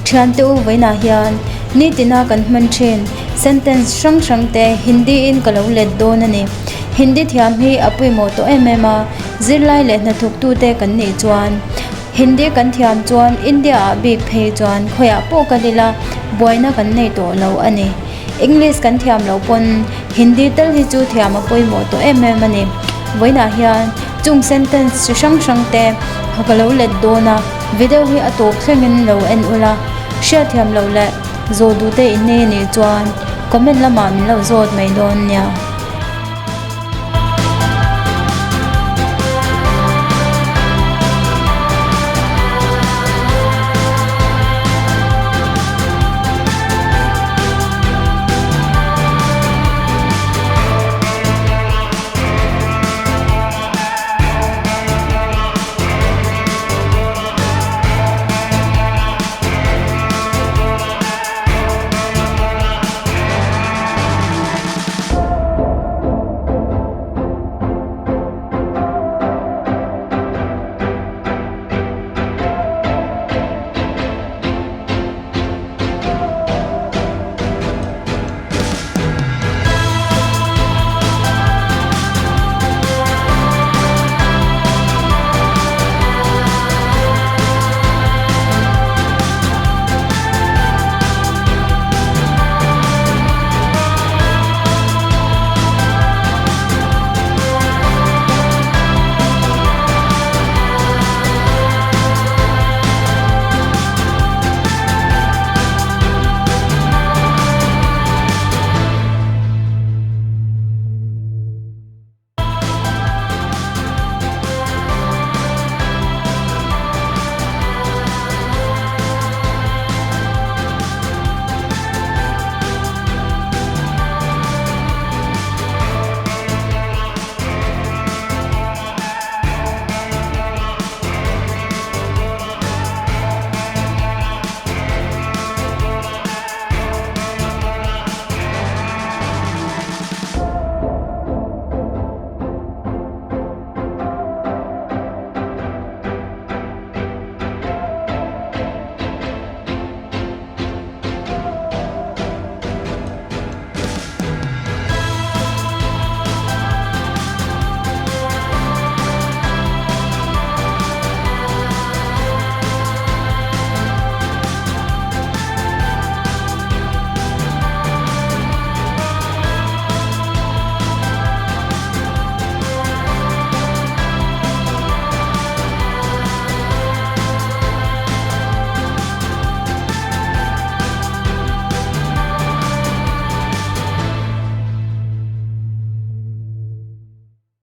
Thiante u vawiinah hian nitina kan hman thin sentence hrang hrang te Hindi in ka lo let dawn a ni. Hindi thiam hi a pawimawh tawh em em a, zirlai leh hnathawk tute kan nih chuan Hindi kan thiam chuan India ah bik phei chuan khawiah pawh kal ila buaina kan nei tawh lo a ni. English kan thiam loh pawn Hindi tal hi chu thiam a pawimawh tawh em em a ni. Vawiinah hian chung sentence chi hrang hrang te ka lo let dawn a, video hi a tawp thlengin lo en ula, hriatthiam loh leh zawh duh te in nei a nih chuan comment lamah min lo zawt mai dawn nia.